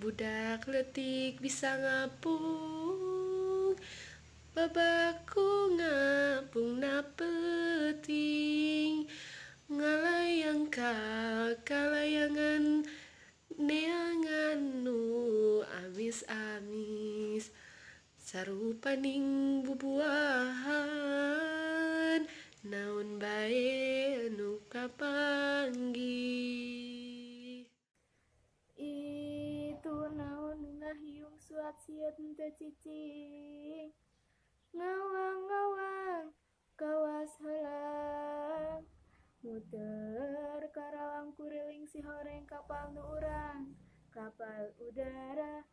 Budak leutik bisa ngapung, babaku ngapung na peuting. Ngalayang ka kalayangan neangan nu amis-amis, sarupaning bubuahan naon bae nu kapanggih. Itu naon nu ngahiung suat sieun teu cicing, ngawang-ngawang kawas heulang. Muter Karawang kuriling si horeng kapal nu urang, kapal udara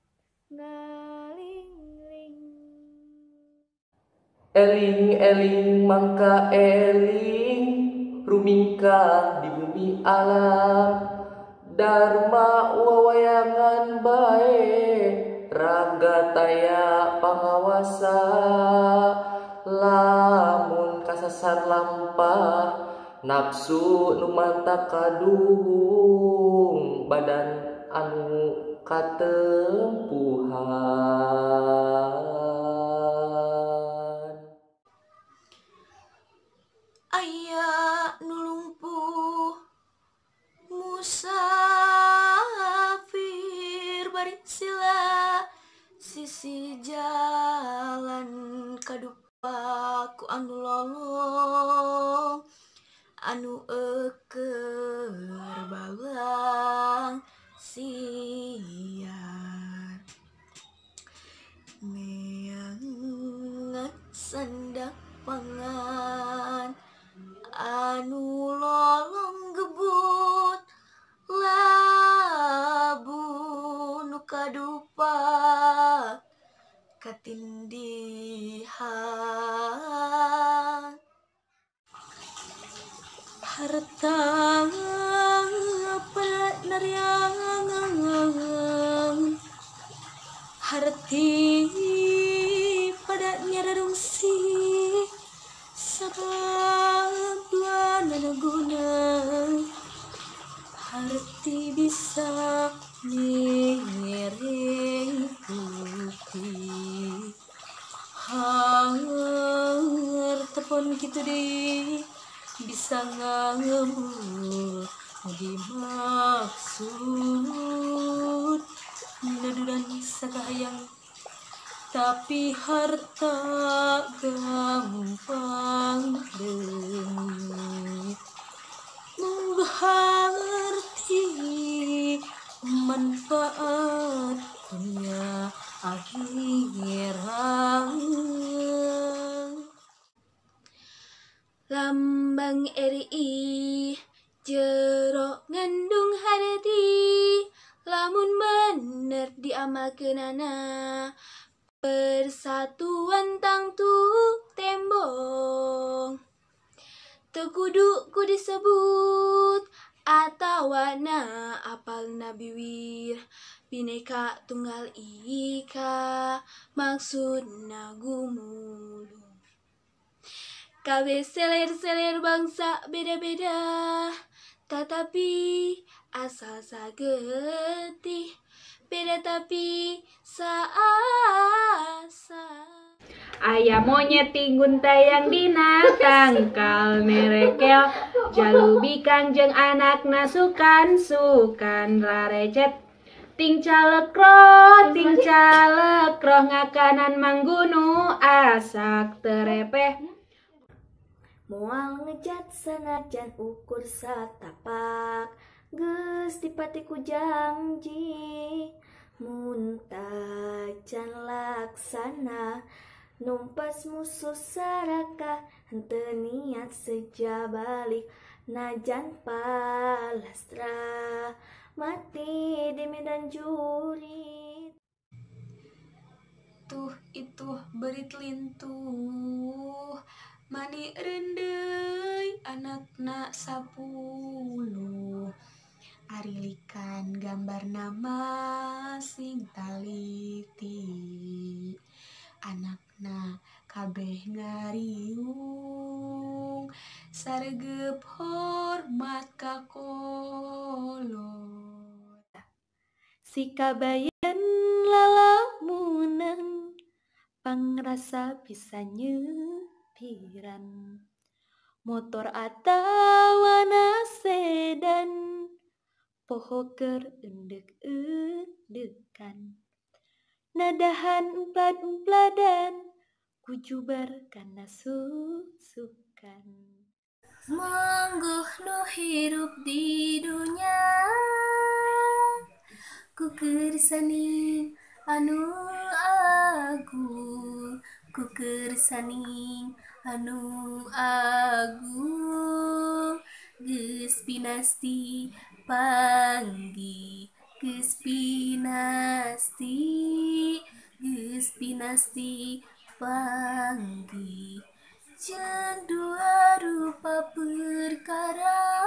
ngalingling. Eling-eling mangka eling, rumingkah di bumi alam. Dharma wawayangan bae, raga taya pangawasa. Lamun kasasar lampah, nafsu nu mantap kaduhung, badan anu katempuhan. Aya nu lumpuh musafir bari sila sisi jalan kadupa ku anu lolong, anu eukeur balang siar. Meangan sandak pangan anu lolong gebut labu nu kadupa katindihan. Harta peneriangan, harti pada nyararungsi, sabab dua guna. Harti bisa ngiring putih, harta pun kitu di bisa ngamul dimaksud nadudan sakahayang, tapi harta gampang leungit. Mengharti manfaat dunia akhirat. Lambang RI jero ngandung harti, lamun bener diamalkeunana, persatuan tangtu tembong. Teu kudu ku disebut atawana apal nabiwir, bineka tunggal ika maksudna gumulung. Kabeh seler-seler bangsa beda-beda, tetapi asal sagetih beda tapi saasa. Aya monyet tinggun tayang dina tangkal nerekel, jalubi kanjeng anakna sukan-sukan rarecet. Ting calekroh ngakanan manggunu asak terepeh. Moal ngejat sanajan ukur satapak, geus dipati ku janji. Mun tacan laksana numpas musuh saraka, henteu niat seja balik najan palastra mati di medan jurit. Tuh itu berit lintuh mani rendeuy anakna 10, arilikan gambar nama sing taliti, anakna kabeh ngariung saregep hormat ka kolot. Si kabayan Pangrasa bisa nyepiran motor atawana sedan poho keur endek-endekan nadahan emplad-empladan kujubar kana susukan. Mangguh nu hirup di dunya ku kersaning anu agung, ku kersaning anu agung, geus pinasti panggih, geus pinasti, geus pinasti panggih jeung dua rupa perkara,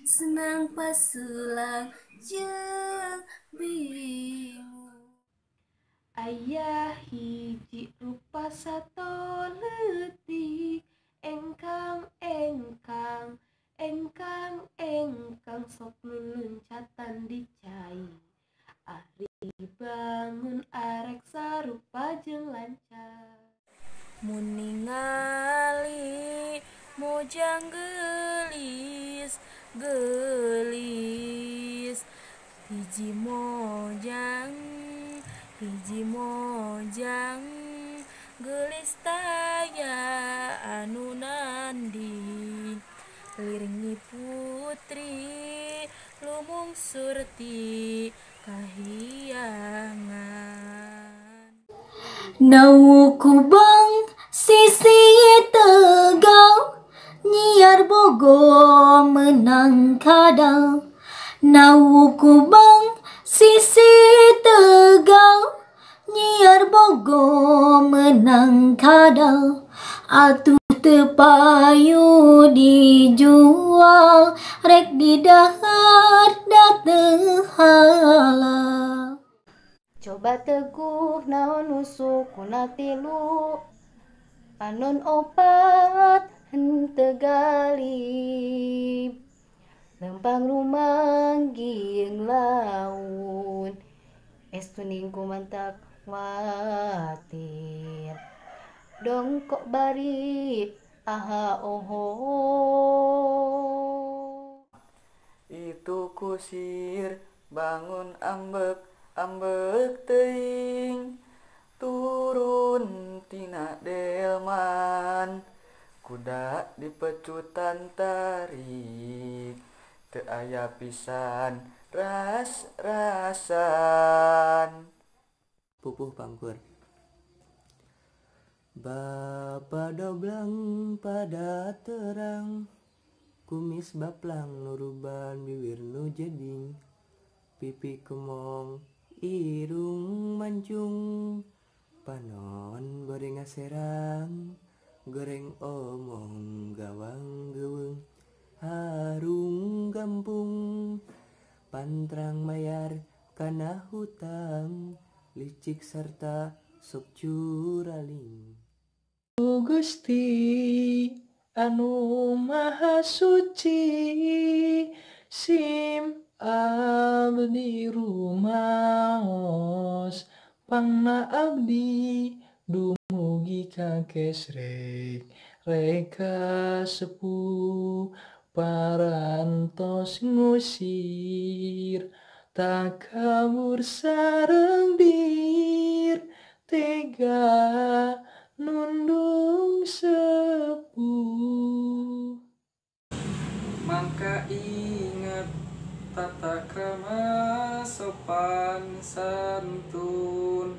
senang pasulang jeung bingung. Ayah hiji rupa sato leutik, engkang engkang engkang engkang sok luluncatan di cai. Ari bangun arek sarupa jeung lancar. Mun ningali mojang geulis geulis, hiji mojang geulis taya anu nanding, liringi putri lumung surti kahiyangan. Nau Kubang sisi Tegal nyiar Bogo menang kadal. Nau Kubang sisi Tegal nyiar Bogo menang kadal. Atuh teu payu dijual rek didahar da teu halal. Coba teguh naon nusuk kuna tilu panon opat henteu galib lempang rumanggi jeung laun estu ningku mantak watir dongkok bari aha oho. Itu kusir bangun ambek ambek teuing turun tina delman kuda dipecutan tarik teu aya pisan ras-rasan. Pupuh pangkur. Bapa doblang pada terang, kumis baplang nuruban bibir nu jeding, pipi kemong irung mancung, panon goreng aserang, goreng omong gawang geuweung, harung gampung, pantrang mayar kana hutang, licik serta sok curaling. Gusti anu maha suci sim abdi rumaos pangna abdi dumugi ka kesrek reka sepuh parantos ngusir takabur sareng dir tega nundung sepuh. Mangka ingat tata krama sopan santun,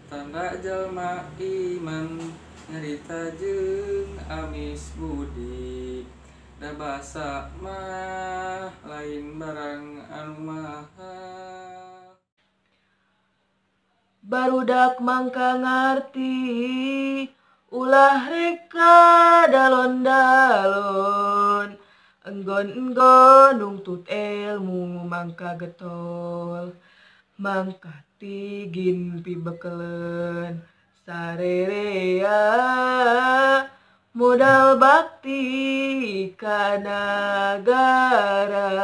tanda jalma iman nyarita jeung amis budi, da basa mah lain barang anu mahal. Barudak mangka ngarti ulah reka dalon-dalon, enggon-enggon nungtut ilmu mangka getol, mangka tigin pibekelen sarerea modal bakti ka nagara.